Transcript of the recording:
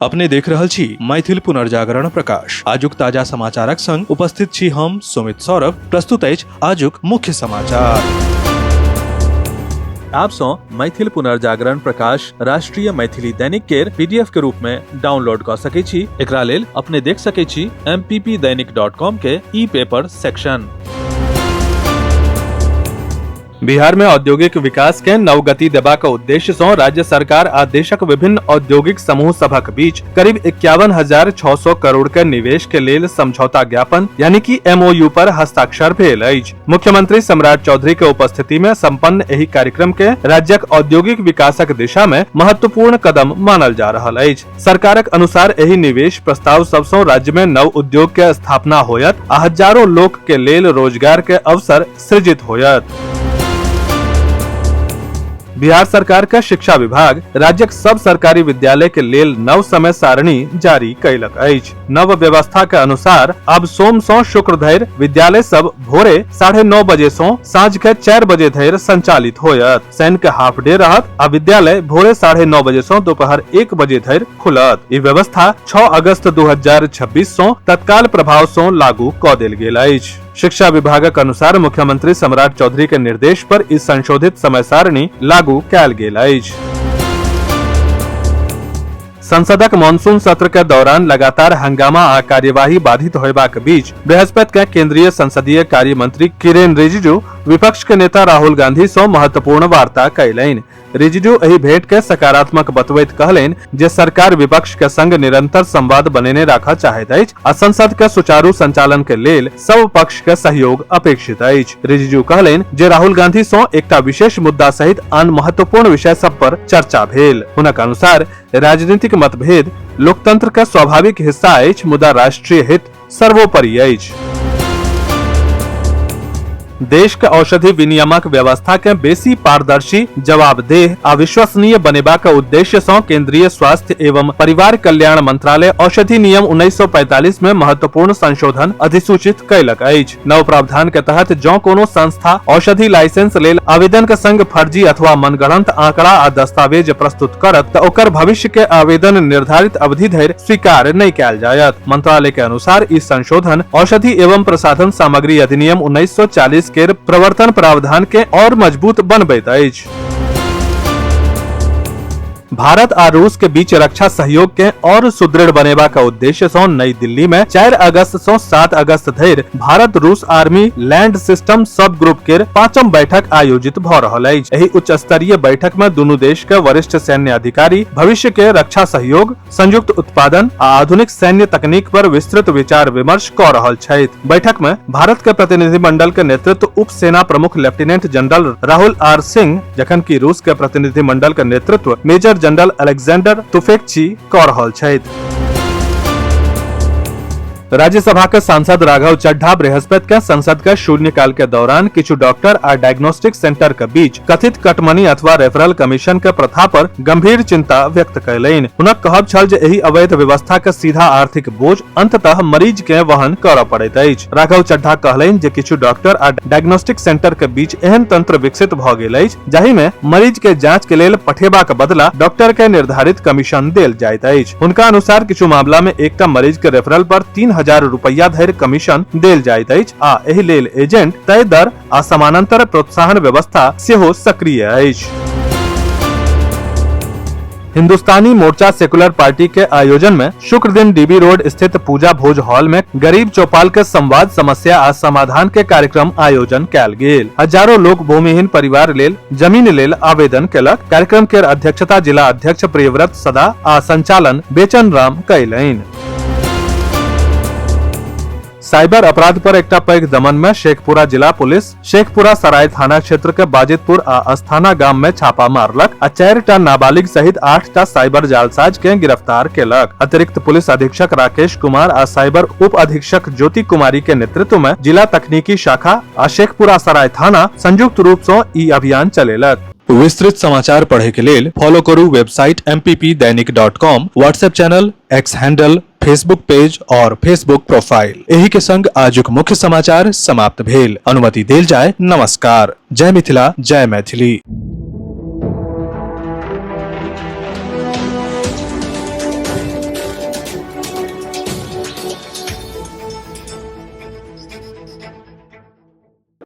अपने देख रहल छी मैथिल पुनर्जागरण प्रकाश। आजुक ताजा समाचारक संग उपस्थित छी हम सुमित सौरभ। प्रस्तुत अछि आजुक मुख्य समाचार। आप सँ मैथिल पुनर्जागरण प्रकाश राष्ट्रीय मैथिली दैनिक केर पीडीएफ के रूप में डाउनलोड कऽ सकै छी। एकरा लेल अपने देख सकै छी mppdainik.com के ई पेपर सेक्शन। बिहार में औद्योगिक विकास के नव गति देबाक उद्देश्य सँ राज्य सरकार आ देशक विभिन्न औद्योगिक समूह सभक बीच करीब 51,600 करोड़ के निवेश के लेल समझौता ज्ञापन यानी कि एमओयू पर हस्ताक्षर भेल अछि। मुख्यमंत्री सम्राट चौधरी के उपस्थिति में संपन्न एहि कार्यक्रम के राज्यक औद्योगिक विकासक दिशा में महत्वपूर्ण कदम मानल जा रहल अछि। सरकारक अनुसार एहि निवेश प्रस्ताव सब सँ राज्य में नव उद्योग के स्थापना होयत आ हजारों लोक के लेल रोजगार के अवसर सृजित होयत। बिहार सरकार के शिक्षा विभाग राज्यक सब सरकारी विद्यालय के लेल नव समय सारणी जारी कयलक अछि। नव व्यवस्था के अनुसार अब सोम सँ शुक्र धरि विद्यालय सब भोरे 9:30 बजे सँ साँझ के 4 बजे धरि संचालित होयत। शनि के हाफ डे रहत आ विद्यालय भोरे 9:30 बजे सँ दोपहर 1 बजे धरि खुलत। ई व्यवस्था 6 अगस्त 2026 सँ तत्काल प्रभाव सँ लागू क देल गेल अछि। शिक्षा विभागक अनुसार मुख्यमंत्री सम्राट चौधरी के निर्देश पर ई संशोधित समय सारणी लागू कयल गेल अछि। संसदक मानसून सत्र के दौरान लगातार हंगामा आ कार्यवाही बाधित होयबाक बीच बृहस्पति के केंद्रीय संसदीय कार्य मंत्री किरेन रिजिजू विपक्ष के नेता राहुल गांधी सँ महत्वपूर्ण वार्ता कयलनि। रिजिजू एहि भेंट के सकारात्मक बतबैत कहलनि जे सरकार विपक्ष के संग निरंतर संवाद बनेने राखऽ चाहैत अछि आ संसद के सुचारू संचालन के लेल सब पक्ष के सहयोग अपेक्षित अछि। रिजिजू कहलनि जे राहुल गांधी सँ एकटा विशेष मुद्दा सहित आन महत्वपूर्ण विषय सब पर चर्चा भेल। हुनक अनुसार राजनीतिक मतभेद लोकतंत्र के स्वाभाविक हिस्सा अछि, मुदा राष्ट्रीय हित सर्वोपरि अछि। देश के औषधि विनियमक व्यवस्था के बेसी पारदर्शी, जवाबदेह आ विश्वसनीय बनेबाक उद्देश्य सँ केंद्रीय स्वास्थ्य एवं परिवार कल्याण मंत्रालय औषधि नियम 1945 में महत्वपूर्ण संशोधन अधिसूचित कयलक अछि। नव प्रावधान के तहत जँ कोनो संस्था औषधि लाइसेंस लेल आवेदन के संग फर्जी अथवा मनगढ़ंत आंकड़ा आ दस्तावेज प्रस्तुत करत त ओकर भविष्य के आवेदन निर्धारित अवधि धरि स्वीकार नहि कयल जायत। मंत्रालय के अनुसार ई संशोधन औषधि एवं प्रसाधन सामग्री अधिनियम 1940 के प्रवर्तन प्रावधान के और मजबूत बनबैत अछि। भारत आ रूस के बीच रक्षा सहयोग के और सुदृढ़ बनेबाक उद्देश्य सँ नई दिल्ली में 4 अगस्त सँ 7 अगस्त धरि भारत रूस आर्मी लैंड सिस्टम सब ग्रुप के पांचम बैठक आयोजित भ रहल अछि। एहि उच्च स्तरीय बैठक में दुनू देश के वरिष्ठ सैन्य अधिकारी भविष्य के रक्षा सहयोग, संयुक्त उत्पादन आ आधुनिक सैन्य तकनीक पर विस्तृत विचार विमर्श क रहल छथि। बैठक में भारत के प्रतिनिधिमंडल के नेतृत्व उप सेना प्रमुख लेफ्टिनेंट जनरल राहुल आर सिंह, जखन कि रूस के प्रतिनिधिमंडल के नेतृत्व मेजर जनरल अलेक्जेंडर तुफेकची क रहल छथि। राज्यसभा के सांसद राघव चड्ढा बृहस्पति के संसद के शून्यकाल के दौरान किछु डॉक्टर आ डायग्नोस्टिक सेंटर के बीच कथित कटमनी अथवा रेफरल कमीशन के प्रथा पर गंभीर चिंता व्यक्त कयलनि। हुनक कहब छल जे एहि अवैध व्यवस्था के सीधा आर्थिक बोझ अंततः मरीज के वहन करऽ पड़ैत अछि। राघव चड्ढा कहलनि जे किछु डॉक्टर आ डायग्नोस्टिक सेंटर के बीच एहन तंत्र विकसित भऽ गेल अछि जाहि मे मरीज के जांच के लेल पठेबाक बदला डॉक्टर के निर्धारित कमीशन देल जाइत अछि। हुनका अनुसार किछु मामला मे एकटा मरीज के रेफरल पर 3000 रुपया धरि कमीशन देल जाइत अछि आ एहि लेल एजेंट तय दर आ समानांतर प्रोत्साहन व्यवस्था सेहो सक्रिय अछि। हिंदुस्तानी मोर्चा सेकुलर पार्टी के आयोजन में शुक्र दिन डीबी रोड स्थित पूजा भोज हॉल में गरीब चौपाल के संवाद समस्या आ समाधान के कार्यक्रम आयोजन कयल गेल। हजारों लोग भूमिहीन परिवार लेल जमीन लेल आवेदन केलक। कार्यक्रम के अध्यक्षता जिला अध्यक्ष प्रियव्रत सदा आ संचालन बेचन राम कयलनि। साइबर अपराध पर एकटा पैघ दमन में शेखपुरा जिला पुलिस शेखपुरा सराय थाना क्षेत्र के बाजितपुर आ अस्थाना गाम में छापा मारलक आ 4टा नाबालिग सहित 8टा साइबर जालसाज के गिरफ्तार केलक। अतिरिक्त पुलिस अधीक्षक राकेश कुमार आ साइबर उप अधीक्षक ज्योति कुमारी के नेतृत्व में जिला तकनीकी शाखा आ शेखपुरा सराय थाना संयुक्त रूप से ई अभियान चलेलक। विस्तृत समाचार पढ़े के लेल फॉलो करू website mppdainik.com, WhatsApp channel, X handle, Facebook page और फेसबुक प्रोफाइल। एही के संग आजुक मुख्य समाचार समाप्त भेल। अनुमति देल जाय। नमस्कार। जय मिथिला, जय मैथिली।